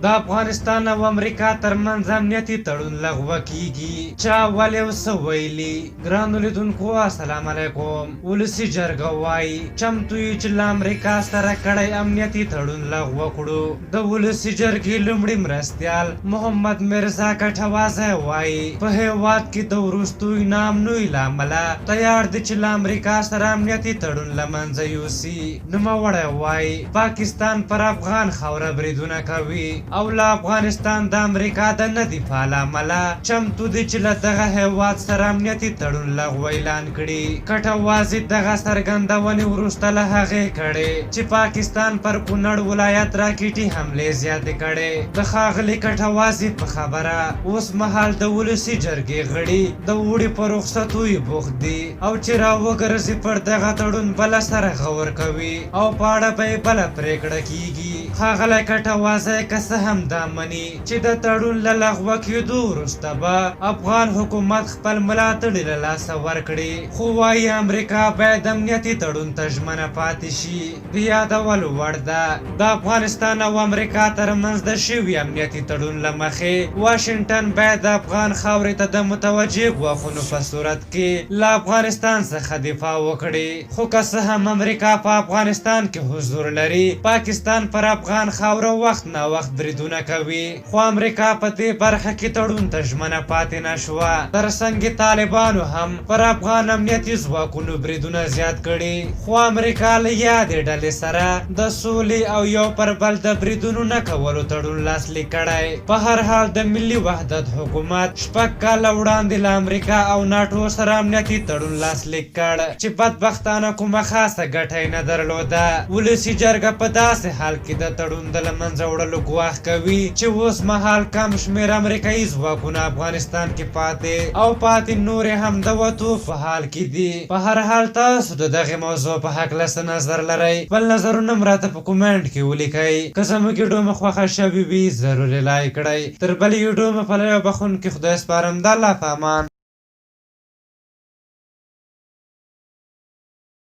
د افغانستان او امریکا ترمنځ امنیتي تړون لغوه کیږي. چا، ولې او څه ویلي؟ ګرانو لیدونکو السلام علیکم. ولسي جرګه وايي، چمتو یو چې له امریکا سره کړی امنیتي تړون لغوه کړو. د ولسي جرګې لومړي مرستیال محمد میرزا کټوازی وايي، په هېواد کې د وروستیو ناامنیو له امله تیار دي چې له امریکا سره امنیتي تړون له منځه یوسي. نوموړی وايي، پاکستان پر افغان خاوره بریدونه کوي او له افغانستان د امریکا د نه دفاع له امله چمتو دي چې له دغه هېواد سره امنیتي تړون لغوه اعلان کړي. کټوازي دغه څرګندونې وروسته له هغې کړې چې پاکستان پر کونړ ولایت راکټي حملې زیاتې کړې. د ښاغلي کټوازي په خبره، اوسمهال د ولسي جرګې غړي د اوړي په رخصتیو بوخت دي او چې راوګرځي پر دغه تړون به له سره غور کوي او په اړه به یې بله پرېکړه کېږي. ښاغلی کټوازی که څه هم دا مني چې د تړون له لغوه کېدو وروسته به افغان حکومت خپل ملاتړي له لاسه ورکړي، خو وايي امریکا باید امنیتي تړون ته ژمنه پاتې شي. د یادولو وړ ده، د افغانستان او امریکا ترمنځ د شوي امنیتي تړون له مخې، واشنګټن باید افغان خاورې ته د متوجه ګواښونو په صورت کې له افغانستان څخه دفاع وکړي، خو که څه هم امریکا په افغانستان کې حضور لري، پاکستان پر افغان خاوره وخت ناوخت بریدونه کوي، خو امریکا په دې برخه کې تړون ته ژمنه پاتې نه شوه. ترڅنګ یې طالبانو هم پر افغان امنیتي ځواکونو بریدونه زیات کړي، خو امریکا له یادې ډلې سره د سولې او یو پر بل د بریدونو نه کولو تړون لاسلیک کړی. په هر حال د ملي وحدت حکومت شپږ کاله وړاندې له امریکا او ناټو سره امنیتي تړون لاسلیک کړ چې بدبختانه کومه خاصه ګټه یې نه درلوده. ولسي جرګه په داسې حال کې د تړون د له منځه وړلو ګواښ کوي چې اوس مهال کم شمېر امریکايي ځواکونه افغانستان کې پاتې او پاتې نور یې هم د وتو په حال کې دي. په هر حال تاسو د دغې موضوع په هکله څه نظر لرئ؟ خپل نظرونه هم راته په کومنټ کې ولیکئ. که زموږ ویډیو مو خوښه شوې وي ضرور یې لایک کړئ. تر بلې ویډیو مو په لوی او بخښونکي خدای سپارم د الله په امان.